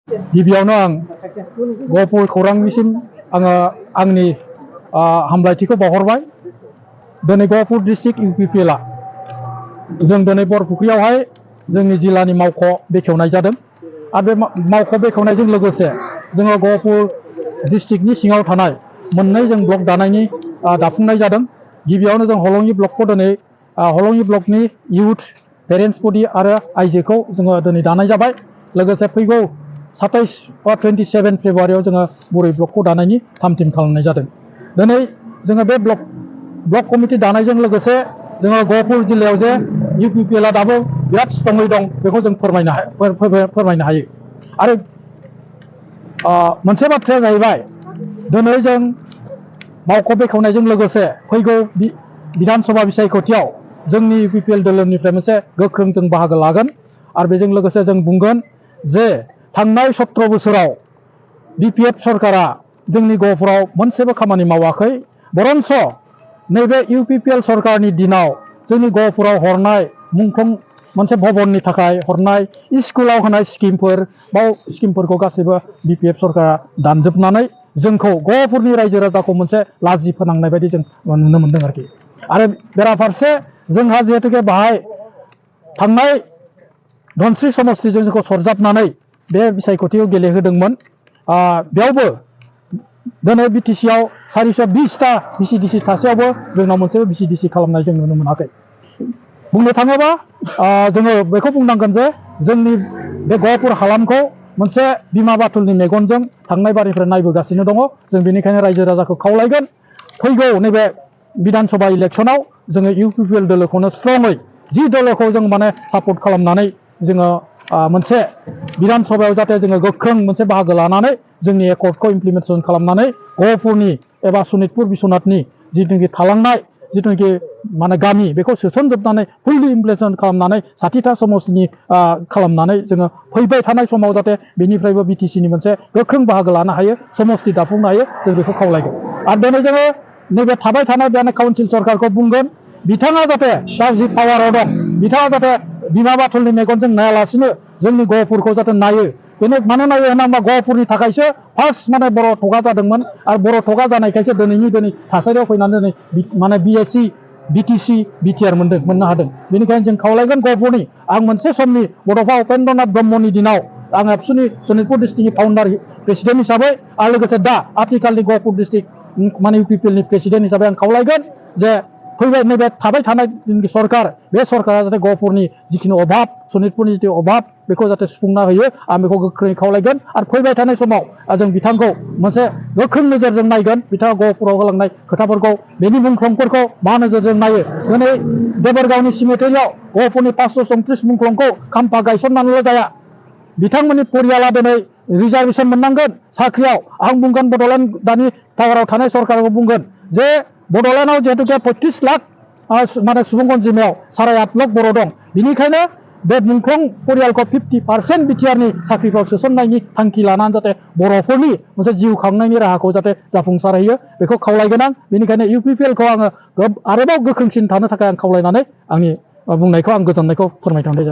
गिबियावनो आं गहपुर खौरांनिसिम आङो आंनि हामलायथिखौ बावहरबाय। दिनै गहपुर डिस्ट्रिक्ट इउपिपिएलआ जों दिनै बरफुख्रियावहाय जोंनि जिल्लानि मावख' बेखेवनाय जादों आरो बे मावख' बेखेवनायजों लोगोसे जोङो गहपुर डिस्ट्रिक्टनि सिङाव थानाय मोननै जों ब्लक दानायनि दाफुंनाय जादों। गिबियावनो जों हलंगि ब्लकखौ दिनै हलंगि ब्लकनि इउथ पेरेन्ट्स बडि आरो आइजोखौ जोङो दिनै दानाय जाबाय। लोगोसे फैगौ 27 फेब्रुआरियाव जोङो बुरै ब्लकखौ दानायनि थाम-थिम खालामनाय जादों। दिनै जोङो बे ब्लक कमिटि दानायजों लोगोसे जोङो गहपुर जिल्लायाव जे इउपिपिएलआ दाबो बिराद स्ट्रङै दं बेखौ जों फोरमायनो हायो। आरो मोनसे बाथ्राया जाहैबाय दिनै जों मावख' बेखेवनायजों लोगोसे फैगौ बिधानसभा बिसायख'थियाव जोंनि इउपिपिएल दोलोनिफ्राय मोनसे गोख्रों जों बाहागो लागोन आरो बेजों लोगोसे जों बुंगोन जे थांनाय 17 बोसोराव बिपिएफ सरकारा जोंनि गहपुराव मोनसेबो खामानि मावाखै। बरन्स नैबे इउपिपिएल सरकारनि दिनाव जोंनि गहपुराव हरनाय मुंख्लं मोनसे भबननि थाखाय हरनाय स्कुलाव होनाय स्किमफोरखौ गासैबो बिपिएफ सरकारा दानजोबनानै जोंखौ गहपुरनि रायजो राजाखौ मोनसे लाजि फोनांनाय बायदि जों नुनो मोनदों आरोखि। आरो बेराफारसे जोंहा जिहेतुके बाहाय थांनाय धनस्री समस्तिजों जोंखौ सरजाबनानै बे बिसायख'थियाव गेलेहोदोंमोन। बेयावबो दिनै बिटिसिआव 420टा भिसिडिसि थासेयावबो जोंनाव मोनसेबो भिसिडिसि खालामनाय जों नुनो मोनाखै। बुंनो थाङोबा जोङो बेखौ बुंनांगोन जे जोंनि बे गहपुर हालामखौ मोनसे बिमा बाथुलनि मेगनजों थांनाय बारनिफ्राय नायबोगासिनो दङ। जों बेनिखायनो रायजो राजाखौ खावलायगोन फैगौ नैबे बिधानसभा इलेक्सनाव जोङो इउपिपिएल दोलोखौनो स्ट्रङै जि दोलोखौ जों माने सापर्ट खालामनानै जोङो मोनसे बिधानसभायाव जाहाथे जोङो गोख्रों मोनसे बाहागो लानानै जोंनि एकर्डखौ इमप्लिमेन्टेसन खालामनानै गहपुरनि एबा सनितपुर बिश्वनाथनि जिथुनाखि थालांनाय जिथुनाखि माने गामि बेखौ सोसनजोबनानै फुललि इमप्लिमेन्टेसन खालामनानै 60टा समस्तिनि खालामनानै जोङो फैबाय थानाय समाव जाहाथे बेनिफ्रायबो बिटिसिनि मोनसे गोख्रों बाहागो लानो हायो, समस्ति दाफुंनो हायो, जों बेखौ खावलायगोन। आरो दिनै जोङो नैबे थाबाय थानाय बे काउन्सिल सरकारखौ बुंगोन बिथाङा जाहाथे दा जि पावाराव दं बिथाङा जाहाथे बिमा बाथुलनि मेगनजों नायालासिनो जोंनि गहपुरखौ जाहाथे नायो। बेनो मानो नायो होनना गहपुरनि थाखायसो फार्स्ट माने बर' थगा जादोंमोन आरो बर' थगा जानायखायसो दिनैनि थासारियाव फैनानै दिनै माने बिएसि बिटिसि बिटिआर मोननो हादों। बेनिखायनो जों खावलायगोन गहपुरनि आं मोनसे समनि बड'फा उपेन्द्रनाथ ब्रह्मनि दिनाव आं एबसुनि सनितपुर डिस्ट्रिक्टनि फाउन्डार प्रेसिडेन्ट हिसाबै आरो लोगोसे दा आथिखालनि गहपुर डिस्ट्रिक्ट माने इउपिपिएलनि प्रेसिडेन्ट हिसाबै आं खावलायगोन जे फैबाय नैबे थाबाय थानाय सरकार बे सरकारा जाहाथे गहपुरनि जिखिनि अभाब सनितपुरनि जिथु अभाब बेखौ जाहाथे सुफुंना होयो आं बेखौ गोख्रोङै खावलायगोन। आरो फैबाय थानाय समाव जों बिथांखौ मोनसे गोख्रों नोजोरजों नायगोन। बिथाङा गहपुराव होलांनाय खोथाफोरखौ बेनि मुंख्लंफोरखौ मा नोजोरजों नायो। दिनै देबोरगावनि सिमेटेरियाव गहपुरनि 534 मुंख्लंखौ खाम्फा गायसननानैल' जाया, बिथांमोननि परियाला दिनै रिजार्भेसन मोननांगोन साख्रियाव। आं बुंगोन बड'लेण्ड दानि पावाराव थानाय सरकारखौ बुंगोन जे बड'लेण्डआव जिहेतुके 35 लाख माने सुबुं अनजिमायाव 8.5 लाख बर' दं। बेनिखायनो बे मुंख्लं परियालखौ 50% बिटिआरनि साख्रिफ्राव सोसननायनि थांखि लानानै जाहाथे बर'फोरनि मोनसे जिउ खांनायनि राहाखौ जाहाथे जाफुंसारहैयो बेखौ खावलायगोन आं। बेनिखायनो इउपिपिएलखौ आङो आरोबाव गोख्रोंसिन थानो थाखाय आं खावलायनानै आंनि बुंनायखौ आं गोजोननायखौ फोरमायथिनाय जाबाय।